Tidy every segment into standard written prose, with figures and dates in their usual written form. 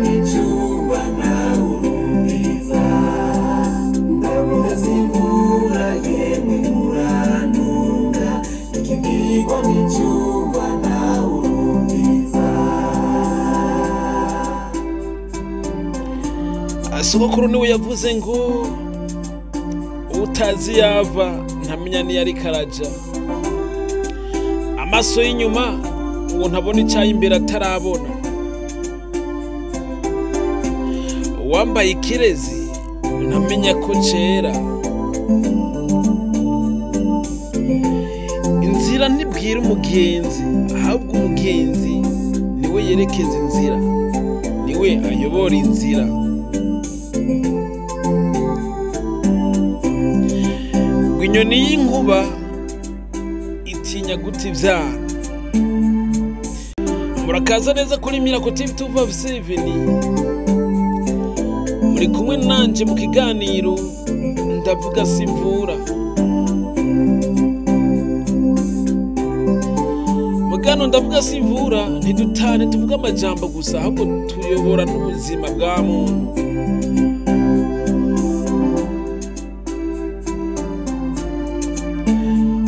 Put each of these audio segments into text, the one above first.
N'icyumba nawe urumviriza. Ndavuga simvura, yemwe murantunga, ikibwirwa n'icyumba nawe urumviriza. Sogokuru niwe yavuze ngo utazi yava ntamenya niyo ariko araja. Amaso y'inyuma ngo ntabona icyayi imbere atarabona. Uwambaye ikirezi ntamenya ko cera. Inzira ntibwira umugenzi, ahubwo umugenzi niwe yerekeza inzira, niwe ayobora inzira. Ngo inyoni y'inkuba itinya guta ivyana. Murakaza neza kuri Miracle TV 257. Muri kumwe nanje mu kiganiro Ndavuga Simvura. Mugano Ndavuga Simvura ntidutane tuvuga amajambo gusa, ahubwo tuyobora n'ubuzima bwa muntu.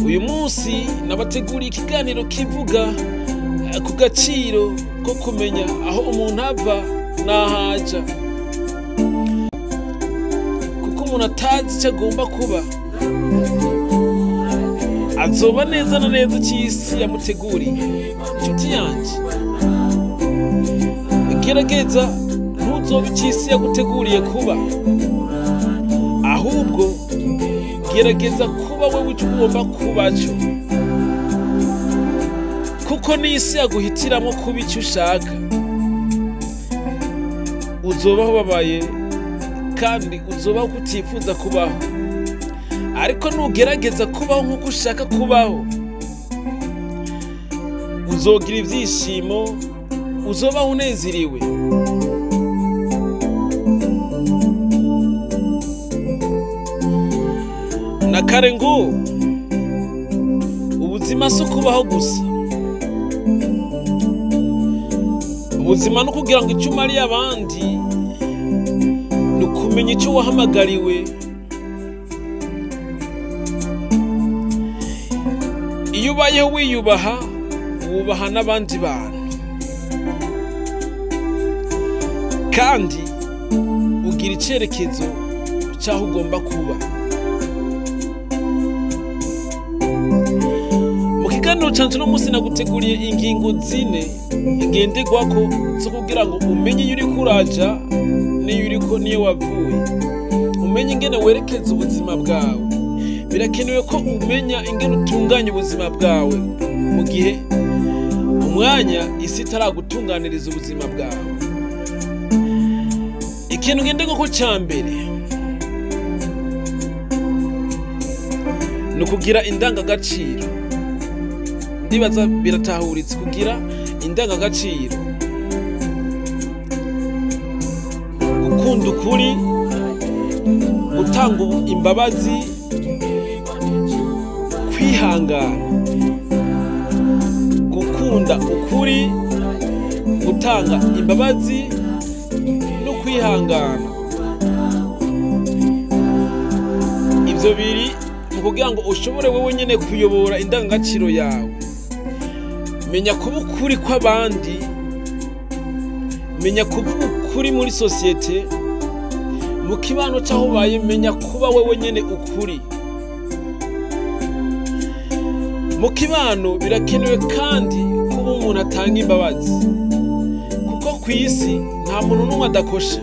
Uyu munsi nabateguriye ikiganiro kivuga ku gaciro ko kumenya aho umuntu ava n'ahaja, kuko umuntu atazi icyo agomba kuba azoba neza na neza icyo isi yamuteguriye. Inshuti yanjye, gerageza ntuzobe icyo isi yaguteguriye kuba, ahubwo gerageza kuba wewe icyo ugomba kuba cyo, kuko n'isi yaguhitiramo kuba icyo ushaka. Uzobaho ubabaye kandi uzobaho uko utifuza kubaho, ariko nugerageza kubaho nk'uko ushaka kubaho, uzogira ibyishimo, uzobaho unezerewe. Na kare ngo ubuzima si ukubaho gusa, ubuzima no kugira ngo icyo umariye abandi ni ukumenya icyo wahamagariwe. Iyo ubayeho wiyubaha, wubaha n'abandi bantu, kandi ugira icyerekezo cy'aho ugomba kuba. Mu kiganiro canje uno munsi naguteguriye ingingo zine ngenderwako zo kugira ngo umenye iyo uriko uraja n'iyo uriko n'iyo wavuye, umenye ingene werekeza ubuzima bwawe. Birakenewe ko umenya ingene utunganya ubuzima bwawe mu gihe umwanya isi itaragutunganiriza ubuzima bwawe. Ikintu ngenderwako ca mbere ni ukugira indangagaciro. Ndibaza biratahuritse kugira indangagaciro, gukunda ukuri, gutanga imbabazi, kwihangana. Gukunda ukuri, gutanga imbabazi no kwihangana, ivyo biri mu kugira ngo ushobore wewe nyene kuyobora indangagaciro yawe. Menya kuba ukuri kw'abandi, menya kuvuga ukuri muri sosiyete, mu kibano c'aho ubaye, menya kuba wewe nyene ukuri. Mu kibano birakenewe kandi kuba umuntu atanga imbabazi, kuko kw'isi nta muntu n'umwe adakosha.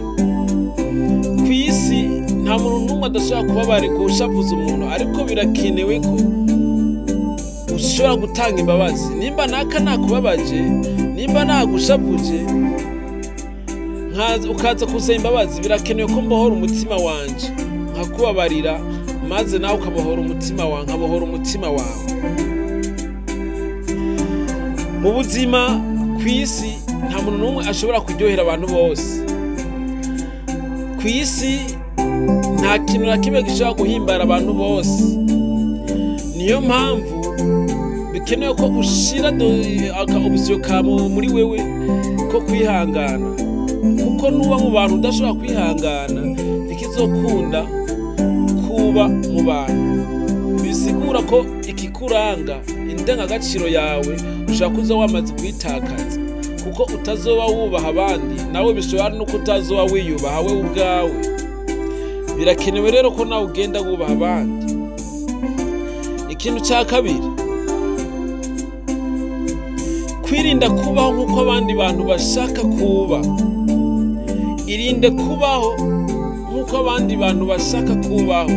Kw'isi nta muntu n'umwe adashobora kubabara gushavuza umuntu, ariko birakenewe ko ushobora gutanga imbabazi. Nimba naka nakubabaje, nimba nagushavuje, ukaza kusaba imbabazi, birakenewe ko mbohora umutima wanje nkakubabarira, maze nawe ukabohora umutima wawe, nkabohora umutima wawe. Mu buzima kw'isi nta muntu n'umwe ashobora kuryohera abantu bose. Kw'isi nta kintu na kimwe gishobora guhimbara abantu bose. Niyo mpamvu bikenewe ko ushira aka option ka muri wewe ko kwihangana, Kuko nuba mu bantu udashobora kwihangana, ntikizokunda kuba mu bantu. Bisigura ko ikikuranga, indangagaciro yawe, ushobora kuza wamaze kuyitakaza, kuko utazoba wubaha abandi, nawe bishobora no kutazoba wiyubaha wewe ubwawe. Birakenewe rero ko nawe ugenda wubaha abandi. Ikintu cya kabiri, kwirinda kubaho nk'uko abandi bantu bashaka kuba. Irinde kubaho nk'uko abandi bantu bashaka kubaho.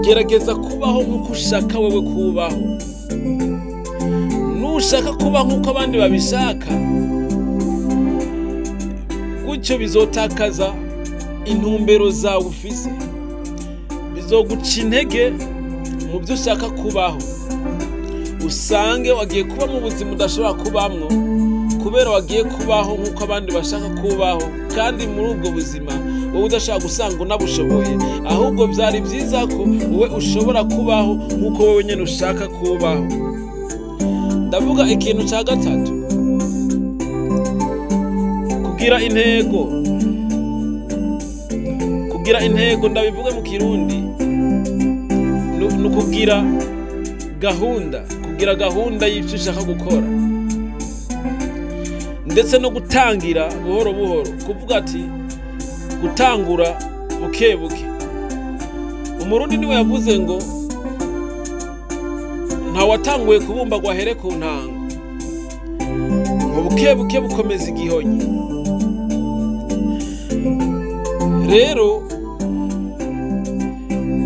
Gerageza kubaho nk'uko ushaka wewe kubaho. Nushaka kuba nk'uko abandi babishaka, gutyo bizotakaza intumbero zawe ufise, bizoguca intege mu byo ushaka kubaho. Usange wagiye kuba mu buzima udashobora kubamwo, kubera wagiye kubaho nk'uko abandi bashaka kubaho, kandi muri ubwo buzima wowe udashaka gusanga unabushoboye. Ahubwo byari byiza ko wowe ushobora kubaho nk'uko wowe nyine ushaka kubaho. Ndavuga ikintu cya gatatu, kugira intego. Kugira intego, ndabivuge mu Kirundi, ni ukugira gahunda, kugira gahunda y'ibyo ushaka gukora, ndetse no gutangira buhoro buhoro, kuvuga ati gutangura buke buke. Umurundi niwe yavuze ngo ntawatanguye kubumba ngo ahere ku ntango, ngo buke buke bukomeza igihonyi. Rero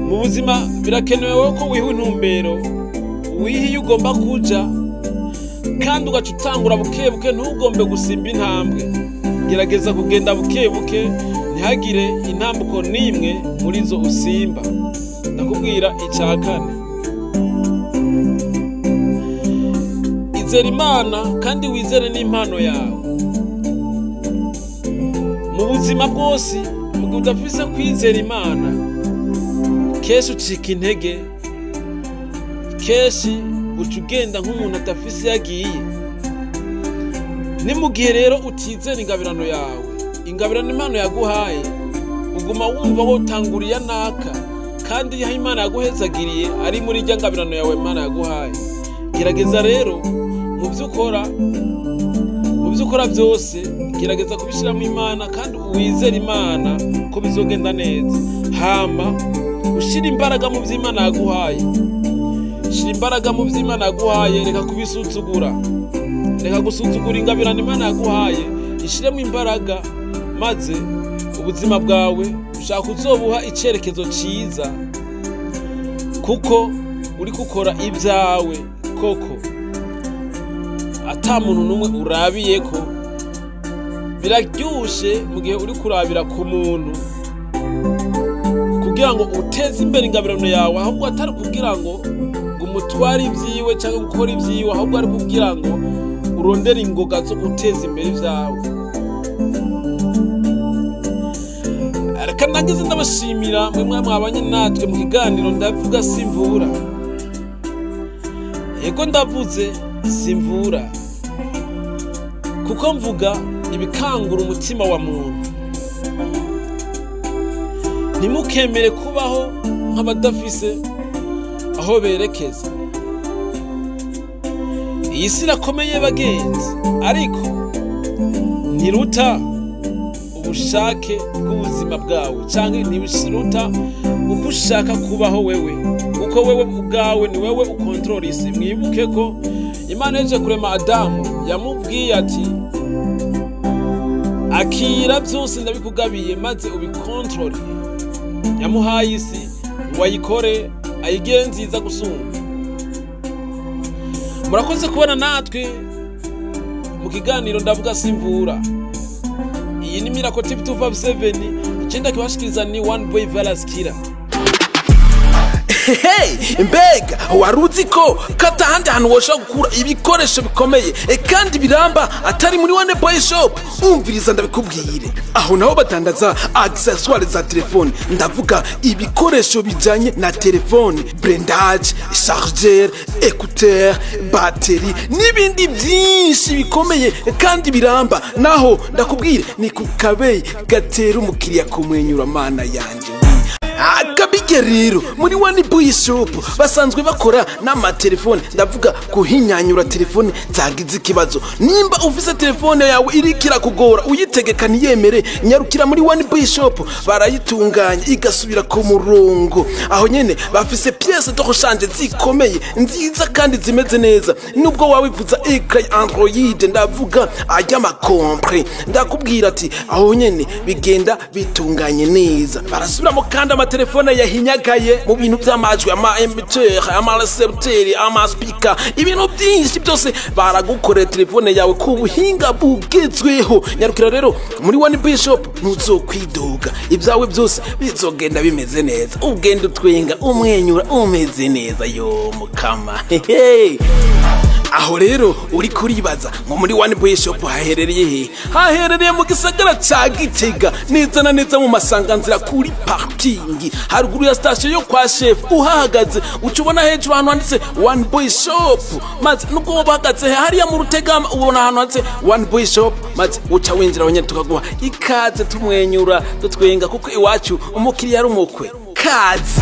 mu buzima birakenewe ko wiha intumbero, wiha iyo ugomba kuja, kandi ugaca utangura buke buke, ntugombe gusimba intambwe. Gerageza kugenda buke buke, ntihagire intambuko n'imwe muri zo usimba. Ndakubwira icya kane, izera Imana kandi wizere n'impano yawe. Mu buzima bwose, mu gihe udafise kwizera Imana, kenshi ucika intege, kenshi uca ugenda nk'umuntu adafise iyo agiye. Ni mu gihe rero utizera ingabirano yawe, ingabirano Imana yaguhaye, uguma wumva wotanguriye naka, kandi iyo Imana yaguhezagiriye ari muri irya ngabirano yawe Imana yaguhaye. Gerageza rero mu byo ukora, mu byo ukora byose, gerageza kubishyiramo Imana kandi wizere Imana ko bizogenda neza. Hama ushyira imbaraga mu byo Imana yaguhaye, shyira imbaraga mu byo Imana yaguhaye, reka kubisuzugura, reka gusuzugura ingabirano Imana yaguhaye, ishyiremo imbaraga, maze ubuzima bwawe ushaka uzobuha icyerekezo cyiza, kuko uri gukora ibyawe koko ata muntu n'umwe urabiye ko. Biraryoshe mu gihe uri kurabira ku muntu kugira ngo uteze imbere ingabirano yawe, ahubwo atari kugira ngo umutware ibyiwe cyangwa gukora ibyiwe, ahubwo ari kugira ngo urondere ingoga zo guteza imbere ibyawe. Reka nangize ndabashimira mwe mwabanye natwe mu kiganiro Ndavuga Simvura. Yego, ndavuze simvura, kuko mvuga ibikangura umutima wa muntu. Ntimukemere kubaho nk'abadafise aho berekeza. Iyi si irakomeye bagenzi, ariko ntiruta ubushake bw'ubuzima bwawe, cyangwa ntiruta uko ushaka kubaho wewe, kuko wewe ubwawe ni wewe ukontorora isi. Mwibuke ko Imana yaje kurema Adamu, yamubwiye ati akira byose ndabikugabiye, maze ubikontorore. Yamuhaye isi ngo ayikore, ayigire nziza gusumba. Murakoze kubona natwe mu kiganiro Ndavuga Simvura. Iyi ni Miracle TV 257, ikindi kibashikiriza ni One Boy Velas Killer. Hey, mbega wari ko katahandi hantu woshobora gukura ibikoresho bikomeye kandi biramba atari muri One Boy Shop? Umviriza ndabikubwire. Aho naho badandaza accessoires za telefone, ndavuga ibikoresho bijanye na telefone: blindage, chargeur, écouteur, batterie n'ibindi byinshi bikomeye kandi biramba. Naho ndakubwire, ni ku kabeyi gatera umukiriya kumwenyura. Mana yanje, akabige! Rero muri One Boy Shop basanzwe bakora n'amatelefone, ndavuga kuhinyanyura telefone zagize ikibazo. Nimba ufise telefone yawe iriko irakugora, uyitegeka ntiyemere, nyarukira muri One Boy Shop, barayitunganya igasubira ku murongo. Aho nyene bafise pièces de rechange zikomeye, nziza kandi zimeze neza. Nubwo wawifuza écran Android, ndavuga ajy'amakompre, ndakubwira ati aho nyene bigenda bitunganye neza. Barasubiramo kandi amatelefone yahinyagaye mu bintu by'amajwi, ama émetteur, ama récepteur, ama speaker, ibintu byinshi byose baragukorera telefone yawe ku buhinga bugezweho. Nyarukira rero muri One Boy Shop, ntuzokwidoga, ibyawe byose bizogenda bimeze neza, ugenda utwenga, umwenyura, umeze neza. Yo mukama, hehe! Aho rero uri kuribaza ngo muri One Boy Shop haherereye he? Haherereye mu gisagara ca Gitega, neza na neza mu masanganzira, kuri parking, haruguru ya station yo kwa chef. Uhahagaze uca ubona hejuru ahantu handitse One Boy Shop, maze nubwo woba uhagaze hariya mu Rutegama, ubona ahantu handitse One Boy Shop, maze uca winjira aho nyene, tukaguha ikaze, tumwenyura, dutwenga, kuko iwacu umukiriya ari umukwe. Kaze!